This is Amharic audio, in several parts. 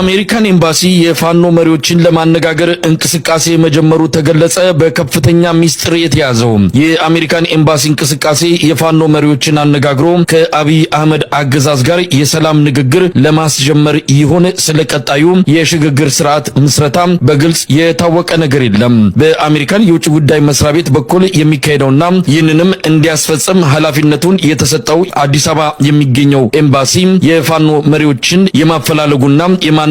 የአሜሪካን ኤምባሲ የፋኖ መሪዎችን ለማነጋገር እንቅስቃሴ መጀመሩ ተገለጸ። በከፍተኛ ሚስጥር የተያዘው የአሜሪካን ኤምባሲ እንቅስቃሴ የፋኖ መሪዎችን አነጋግሮ ከአብይ አህመድ አገዛዝ ጋር የሰላም ንግግር ለማስጀመር ይሆን ስለ ቀጣዩ የሽግግር ስርዓት ምስረታ በግልጽ የታወቀ ነገር የለም። በአሜሪካን የውጭ ጉዳይ መስሪያ ቤት በኩል የሚካሄደውና ይህንንም እንዲያስፈጽም ኃላፊነቱን የተሰጠው አዲስ አበባ የሚገኘው ኤምባሲ የፋኖ መሪዎችን የማፈላለጉና የማነጋገሩን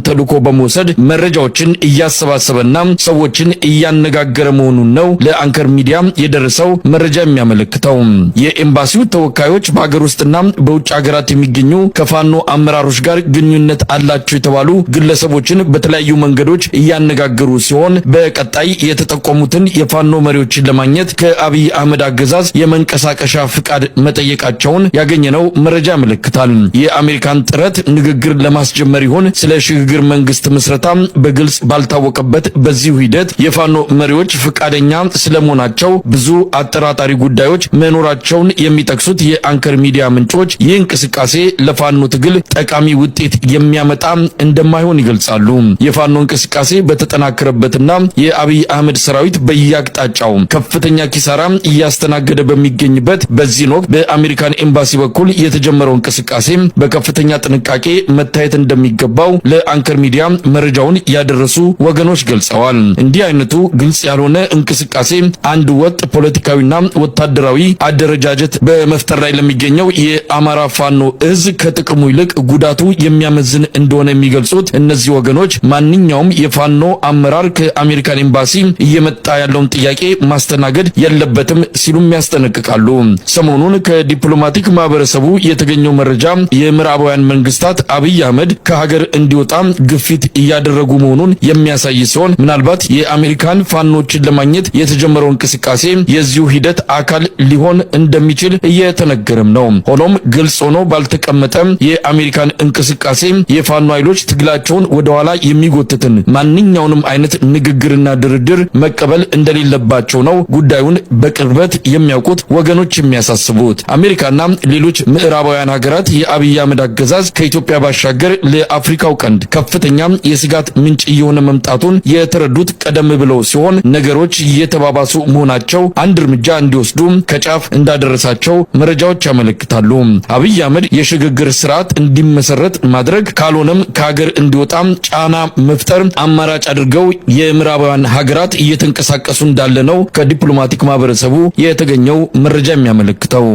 ተልዕኮ በመውሰድ መረጃዎችን እያሰባሰበና ሰዎችን እያነጋገረ መሆኑን ነው ለአንከር ሚዲያ የደረሰው መረጃ የሚያመለክተው። የኤምባሲው ተወካዮች በሀገር ውስጥና በውጭ ሀገራት የሚገኙ ከፋኖ አመራሮች ጋር ግንኙነት አላቸው የተባሉ ግለሰቦችን በተለያዩ መንገዶች እያነጋገሩ ሲሆን በቀጣይ የተጠቆሙትን የፋኖ መሪዎችን ለማግኘት ከአብይ አህመድ አገዛዝ የመንቀሳቀሻ ፍቃድ መጠየቃቸውን ያገኘነው መረጃ ያመለክታል። የአሜሪካን ጥረት ንግግር ለማስጀመር ይሆን ስለ ሽግግር መንግስት ምስረታ በግልጽ ባልታወቀበት በዚሁ ሂደት የፋኖ መሪዎች ፍቃደኛ ስለመሆናቸው ብዙ አጠራጣሪ ጉዳዮች መኖራቸውን የሚጠቅሱት የአንከር ሚዲያ ምንጮች ይህ እንቅስቃሴ ለፋኖ ትግል ጠቃሚ ውጤት የሚያመጣ እንደማይሆን ይገልጻሉ። የፋኖ እንቅስቃሴ በተጠናከረበትና የአብይ አህመድ ሰራዊት በየአቅጣጫው ከፍተኛ ኪሳራ እያስተናገደ በሚገኝበት በዚህ ወቅት በአሜሪካን ኤምባሲ በኩል የተጀመረው እንቅስቃሴ በከፍተኛ ጥንቃቄ መታየት እንደሚገባው ለአንከር ሚዲያ መረጃውን ያደረሱ ወገኖች ገልጸዋል። እንዲህ አይነቱ ግልጽ ያልሆነ እንቅስቃሴ አንድ ወጥ ፖለቲካዊና ወታደራዊ አደረጃጀት በመፍጠር ላይ ለሚገኘው የአማራ ፋኖ እዝ ከጥቅሙ ይልቅ ጉዳቱ የሚያመዝን እንደሆነ የሚገልጹት እነዚህ ወገኖች ማንኛውም የፋኖ አመራር ከአሜሪካን ኤምባሲ እየመጣ ያለውን ጥያቄ ማስተናገድ የለበትም ሲሉም ያስጠነቅቃሉ። ሰሞኑን ከዲፕሎማቲክ ማህበረሰቡ የተገኘው መረጃ የምዕራባውያን መንግስታት አብይ አህመድ ከሀገር እንዲወጣ ግፊት እያደረጉ መሆኑን የሚያሳይ ሲሆን ምናልባት የአሜሪካን ፋኖችን ለማግኘት የተጀመረው እንቅስቃሴ የዚሁ ሂደት አካል ሊሆን እንደሚችል እየተነገረም ነው። ሆኖም ግልጽ ሆኖ ባልተቀመጠ የአሜሪካን እንቅስቃሴ የፋኖ ኃይሎች ትግላቸውን ወደኋላ የሚጎትትን ማንኛውንም አይነት ንግግርና ድርድር መቀበል እንደሌለባቸው ነው ጉዳዩን በቅርበት የሚያውቁት ወገኖች የሚያሳስቡት። አሜሪካና ሌሎች ምዕራባውያን ሀገራት የአብይ አህመድ አገዛዝ ከኢትዮጵያ ባሻገር ለአፍሪካው ቀንድ ከፍተኛ የስጋት ምንጭ እየሆነ መምጣቱን የተረዱት ቀደም ብለው ሲሆን ነገሮች እየተባባሱ መሆናቸው አንድ እርምጃ እንዲወስዱ ከጫፍ እንዳደረሳቸው መረጃዎች ያመለክታሉ። አብይ አህመድ የሽግግር ስርዓት እንዲመሰረት ማድረግ ካልሆነም ከሀገር እንዲወጣም ጫና መፍጠር አማራጭ አድርገው የምዕራባውያን ሀገራት እየተንቀሳቀሱ እንዳለ ነው ከዲፕሎማቲክ ማህበረሰቡ የተገኘው መረጃ የሚያመለክተው።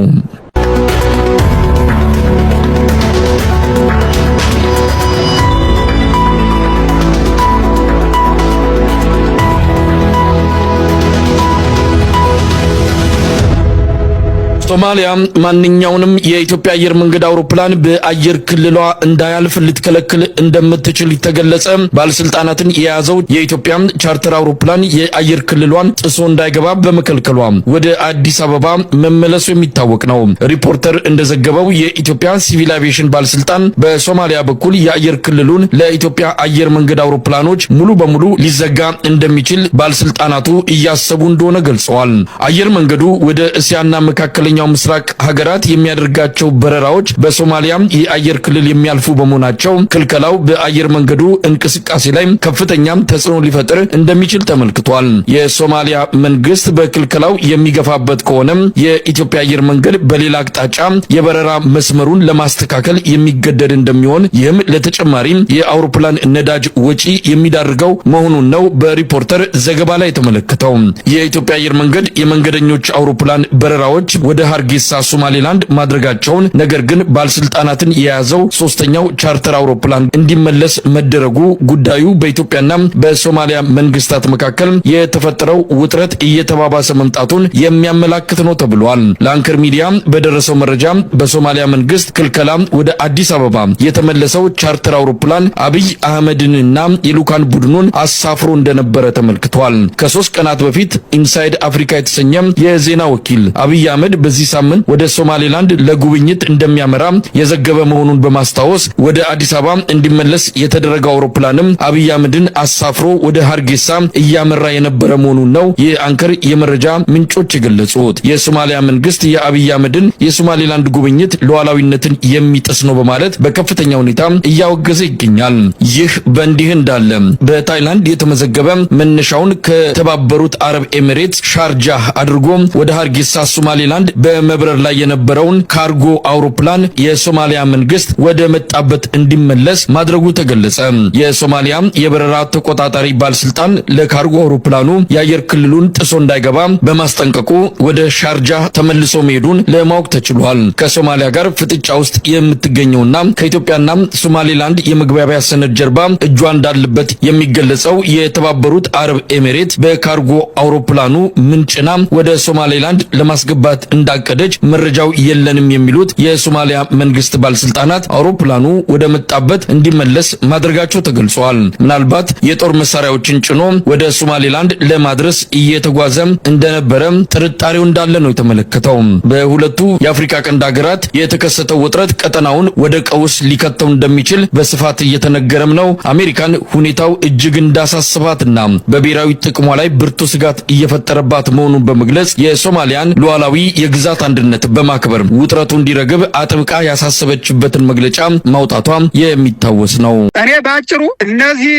ሶማሊያ ማንኛውንም የኢትዮጵያ አየር መንገድ አውሮፕላን በአየር ክልሏ እንዳያልፍ ልትከለክል እንደምትችል ተገለጸ። ባለስልጣናትን የያዘው የኢትዮጵያ ቻርተር አውሮፕላን የአየር ክልሏን ጥሶ እንዳይገባ በመከልከሏ ወደ አዲስ አበባ መመለሱ የሚታወቅ ነው። ሪፖርተር እንደዘገበው የኢትዮጵያ ሲቪል አቪዬሽን ባለስልጣን በሶማሊያ በኩል የአየር ክልሉን ለኢትዮጵያ አየር መንገድ አውሮፕላኖች ሙሉ በሙሉ ሊዘጋ እንደሚችል ባለስልጣናቱ እያሰቡ እንደሆነ ገልጸዋል። አየር መንገዱ ወደ እስያና መካከለኛው ምስራቅ ሀገራት የሚያደርጋቸው በረራዎች በሶማሊያ የአየር ክልል የሚያልፉ በመሆናቸው ክልከላው በአየር መንገዱ እንቅስቃሴ ላይ ከፍተኛ ተጽዕኖ ሊፈጥር እንደሚችል ተመልክቷል። የሶማሊያ መንግስት በክልከላው የሚገፋበት ከሆነም የኢትዮጵያ አየር መንገድ በሌላ አቅጣጫ የበረራ መስመሩን ለማስተካከል የሚገደድ እንደሚሆን፣ ይህም ለተጨማሪ የአውሮፕላን ነዳጅ ወጪ የሚዳርገው መሆኑን ነው በሪፖርተር ዘገባ ላይ የተመለከተው። የኢትዮጵያ አየር መንገድ የመንገደኞች አውሮፕላን በረራዎች ወደ ሀርጌሳ ሶማሌላንድ ማድረጋቸውን፣ ነገር ግን ባለስልጣናትን የያዘው ሶስተኛው ቻርተር አውሮፕላን እንዲመለስ መደረጉ ጉዳዩ በኢትዮጵያና በሶማሊያ መንግስታት መካከል የተፈጠረው ውጥረት እየተባባሰ መምጣቱን የሚያመላክት ነው ተብሏል። ለአንከር ሚዲያ በደረሰው መረጃ በሶማሊያ መንግስት ክልከላ ወደ አዲስ አበባ የተመለሰው ቻርተር አውሮፕላን አብይ አህመድንና የልዑካን ቡድኑን አሳፍሮ እንደነበረ ተመልክቷል። ከ3 ቀናት በፊት ኢንሳይድ አፍሪካ የተሰኘ የዜና ወኪል አብይ አህመድ በዚህ በዚህ ሳምንት ወደ ሶማሌላንድ ለጉብኝት እንደሚያመራ የዘገበ መሆኑን በማስታወስ፣ ወደ አዲስ አበባ እንዲመለስ የተደረገው አውሮፕላንም አብይ አህመድን አሳፍሮ ወደ ሀርጌሳ እያመራ የነበረ መሆኑን ነው የአንከር የመረጃ ምንጮች የገለጹት። የሶማሊያ መንግስት የአብይ አህመድን የሶማሌላንድ ጉብኝት ሉዓላዊነትን የሚጥስ ነው በማለት በከፍተኛ ሁኔታ እያወገዘ ይገኛል። ይህ በእንዲህ እንዳለ በታይላንድ የተመዘገበ፣ መነሻውን ከተባበሩት አረብ ኤሚሬትስ ሻርጃህ አድርጎ ወደ ሀርጌሳ ሶማሌላንድ በመብረር ላይ የነበረውን ካርጎ አውሮፕላን የሶማሊያ መንግስት ወደ መጣበት እንዲመለስ ማድረጉ ተገለጸ። የሶማሊያ የበረራ ተቆጣጣሪ ባለስልጣን ለካርጎ አውሮፕላኑ የአየር ክልሉን ጥሶ እንዳይገባ በማስጠንቀቁ ወደ ሻርጃ ተመልሶ መሄዱን ለማወቅ ተችሏል። ከሶማሊያ ጋር ፍጥጫ ውስጥ የምትገኘውና ከኢትዮጵያና ሶማሌላንድ የመግባቢያ ሰነድ ጀርባ እጇ እንዳለበት የሚገለጸው የተባበሩት አረብ ኤሚሬት በካርጎ አውሮፕላኑ ምን ጭና ወደ ሶማሌላንድ ለማስገባት እንዳቀደች መረጃው የለንም የሚሉት የሶማሊያ መንግስት ባለስልጣናት አውሮፕላኑ ወደ መጣበት እንዲመለስ ማድረጋቸው ተገልጿል። ምናልባት የጦር መሳሪያዎችን ጭኖ ወደ ሶማሌላንድ ለማድረስ እየተጓዘ እንደነበረ ጥርጣሬው እንዳለ ነው የተመለከተው። በሁለቱ የአፍሪካ ቀንድ ሀገራት የተከሰተው ውጥረት ቀጠናውን ወደ ቀውስ ሊከተው እንደሚችል በስፋት እየተነገረም ነው። አሜሪካን ሁኔታው እጅግ እንዳሳስባትና በብሔራዊ ጥቅሟ ላይ ብርቱ ስጋት እየፈጠረባት መሆኑን በመግለጽ የሶማሊያን ሉዓላዊ የግዛት አንድነት በማክበር ውጥረቱ እንዲረግብ አጥብቃ ያሳሰበችበትን መግለጫ ማውጣቷ የሚታወስ ነው። እኔ በአጭሩ እነዚህ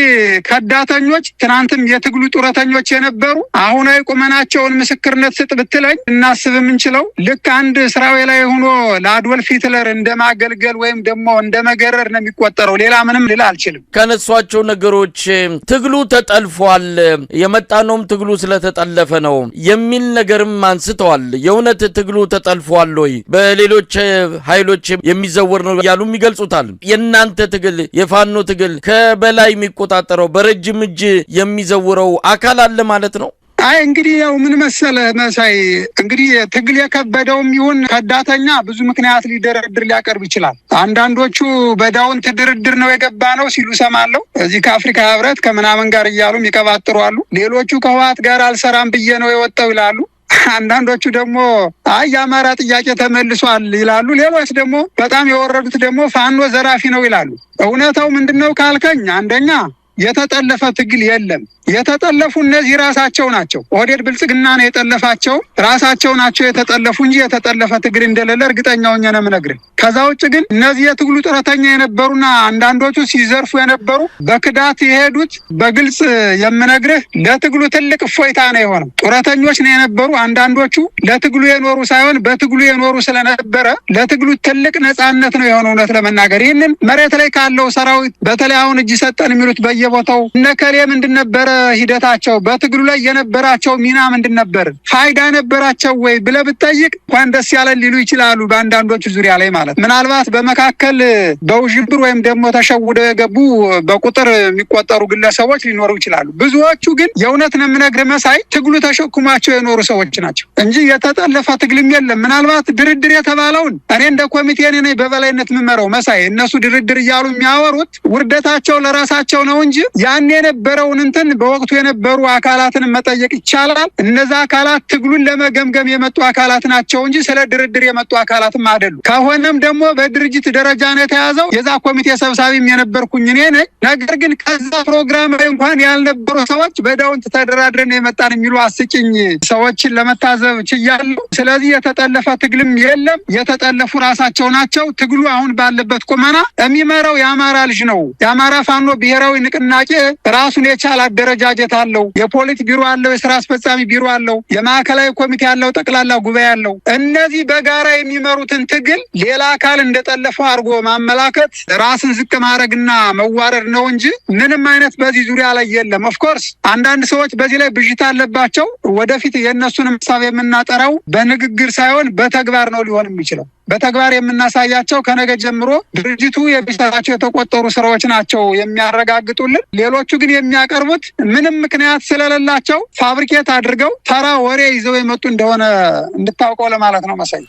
ከዳተኞች፣ ትናንትም የትግሉ ጡረተኞች የነበሩ፣ አሁናዊ ቁመናቸውን ምስክርነት ስጥ ብትለኝ እናስብ የምንችለው ልክ አንድ ስራዊ ላይ ሆኖ ለአዶልፍ ሂትለር እንደማገልገል ወይም ደግሞ እንደ መገረር ነው የሚቆጠረው። ሌላ ምንም ልል አልችልም። ካነሷቸው ነገሮች ትግሉ ተጠልፏል፣ የመጣነውም ትግሉ ስለተጠለፈ ነው የሚል ነገርም አንስተዋል። የእውነት ትግሉ ተጠልፏል ወይ? በሌሎች ኃይሎች የሚዘወር ነው ያሉም ይገልጹታል። የእናንተ ትግል፣ የፋኖ ትግል ከበላይ የሚቆጣጠረው፣ በረጅም እጅ የሚዘውረው አካል አለ ማለት ነው? አይ፣ እንግዲህ ያው ምን መሰለህ መሳይ፣ እንግዲህ ትግል የከበደውም ይሁን ከዳተኛ ብዙ ምክንያት ሊደረድር ሊያቀርብ ይችላል። አንዳንዶቹ በዳውንት ድርድር ነው የገባ ነው ሲሉ ሰማለሁ። እዚህ ከአፍሪካ ህብረት ከምናምን ጋር እያሉም ይቀባጥሩ አሉ። ሌሎቹ ከህወሓት ጋር አልሰራም ብዬ ነው የወጣው ይላሉ። አንዳንዶቹ ደግሞ አይ የአማራ ጥያቄ ተመልሷል ይላሉ። ሌሎች ደግሞ በጣም የወረዱት ደግሞ ፋኖ ዘራፊ ነው ይላሉ። እውነታው ምንድን ነው ካልከኝ፣ አንደኛ የተጠለፈ ትግል የለም። የተጠለፉ እነዚህ ራሳቸው ናቸው። ኦህዴድ ብልጽግና ነው የጠለፋቸው፣ ራሳቸው ናቸው የተጠለፉ እንጂ የተጠለፈ ትግል እንደሌለ እርግጠኛ ሆኜ ነው የምነግርህ። ከዛ ውጭ ግን እነዚህ የትግሉ ጡረተኛ የነበሩና አንዳንዶቹ ሲዘርፉ የነበሩ በክዳት የሄዱት፣ በግልጽ የምነግርህ ለትግሉ ትልቅ እፎይታ ነው የሆነው። ጡረተኞች ነው የነበሩ። አንዳንዶቹ ለትግሉ የኖሩ ሳይሆን በትግሉ የኖሩ ስለነበረ ለትግሉ ትልቅ ነፃነት ነው የሆነው። እውነት ለመናገር ይህንን መሬት ላይ ካለው ሰራዊት፣ በተለይ አሁን እጅ ሰጠን የሚሉት በየቦታው እነከሌ ምንድን ነበረ ሂደታቸው፣ በትግሉ ላይ የነበራቸው ሚና ምንድን ነበር፣ ፋይዳ ነበራቸው ወይ ብለህ ብትጠይቅ እንኳን ደስ ያለን ሊሉ ይችላሉ። በአንዳንዶቹ ዙሪያ ላይ ማለት ምናልባት በመካከል በውዥንብር ወይም ደግሞ ተሸውደው የገቡ በቁጥር የሚቆጠሩ ግለሰቦች ሊኖሩ ይችላሉ። ብዙዎቹ ግን የእውነት ነው የምነግርህ መሳይ፣ ትግሉ ተሸክሟቸው የኖሩ ሰዎች ናቸው እንጂ የተጠለፈ ትግልም የለም። ምናልባት ድርድር የተባለውን እኔ እንደ ኮሚቴ እኔ ነኝ በበላይነት የምመራው መሳይ። እነሱ ድርድር እያሉ የሚያወሩት ውርደታቸው ለራሳቸው ነው እንጂ ያን የነበረውን እንትን በወቅቱ የነበሩ አካላትን መጠየቅ ይቻላል። እነዛ አካላት ትግሉን ለመገምገም የመጡ አካላት ናቸው እንጂ ስለ ድርድር የመጡ አካላትም አይደሉ። ከሆነም ደግሞ በድርጅት ደረጃ ነው የተያዘው። የዛ ኮሚቴ ሰብሳቢም የነበርኩኝ እኔ ነኝ። ነገር ግን ከዛ ፕሮግራም ላይ እንኳን ያልነበሩ ሰዎች በዳውንት ተደራድረን የመጣን የሚሉ አስቂኝ ሰዎችን ለመታዘብ ችያለሁ። ስለዚህ የተጠለፈ ትግልም የለም። የተጠለፉ ራሳቸው ናቸው። ትግሉ አሁን ባለበት ቁመና የሚመራው የአማራ ልጅ ነው። የአማራ ፋኖ ብሔራዊ ንቅናቄ ራሱን የቻለ አደረጃጀት አለው። የፖሊት ቢሮ አለው። የስራ አስፈጻሚ ቢሮ አለው። የማዕከላዊ ኮሚቴ አለው። ጠቅላላ ጉባኤ አለው። እነዚህ በጋራ የሚመሩትን ትግል ሌላ አካል እንደጠለፈው አድርጎ ማመላከት ራስን ዝቅ ማድረግና መዋረድ ነው እንጂ ምንም አይነት በዚህ ዙሪያ ላይ የለም። Of course አንዳንድ ሰዎች በዚህ ላይ ብዥታ አለባቸው። ወደፊት የእነሱንም ሀሳብ የምናጠራው በንግግር ሳይሆን በተግባር ነው ሊሆን የሚችለው። በተግባር የምናሳያቸው ከነገ ጀምሮ ድርጅቱ የሚሰራቸው የተቆጠሩ ስራዎች ናቸው የሚያረጋግጡልን። ሌሎቹ ግን የሚያቀርቡት ምንም ምክንያት ስለሌላቸው fabricate አድርገው ተራ ወሬ ይዘው የመጡ እንደሆነ እንድታውቀው ለማለት ነው መሳይ።